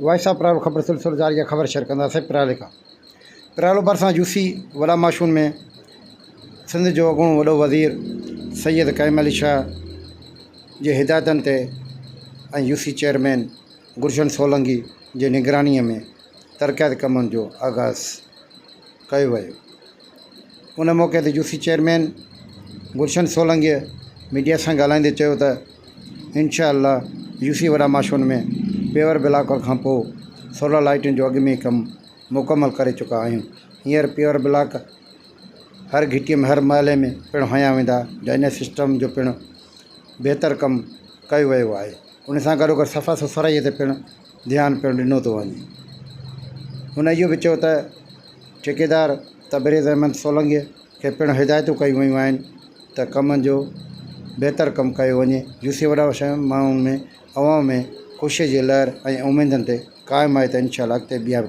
Voice of پرالو خبر سلسلو جاري آهي خبر شيئر ڪنداسين پرالي کان پرالو ڀرسان يوسي وڏا ماشون ۾ سنڌ جو اڳوڻو وڏو وزير سيد قائم علي شاهه جي هدايتن تي ۽ يوسي چيئرمين گلشن سولنگي جي نگراني ۾ ترقياتي ڪمن جو آغاز ڪيو ويو. ان موقعي تي يوسي چيئرمين گلشن سولنگيء ميڊيا سان ڳالهائيندي چيو ته انشاء الله يوسي وڏا ماشون ۾ پيور بلاڪ کان پوء سولر لائيٽن جو اڳ ۾ ئي ڪم مڪمل ڪري چڪا آهيون هينئر پيور بلاڪ هر گهٽي ۾ هر محلي ۾ پڻ هنيا ويندا ڊرينيج سسٽم جو پڻ بهتر ڪم ڪيو ويو آهي ان سان گڏوگڏ صفا سٿرائي تي پڻ ڌيان پڻ ڏنو ٿو وڃي. هن اهو به چيو ته ٺيڪيدار تبريز احمد سولنگي کي پڻ هدايتون ڪيون ويون آهن ته ڪمن جو بهتر ڪم ڪيو وڃي. يوسي وڏا ماڻهن ۾ عوام ۾ خوشي جي لهر ۽ اميدن تي قائم آهي ته انشاء الله اڳتي ٻيا به.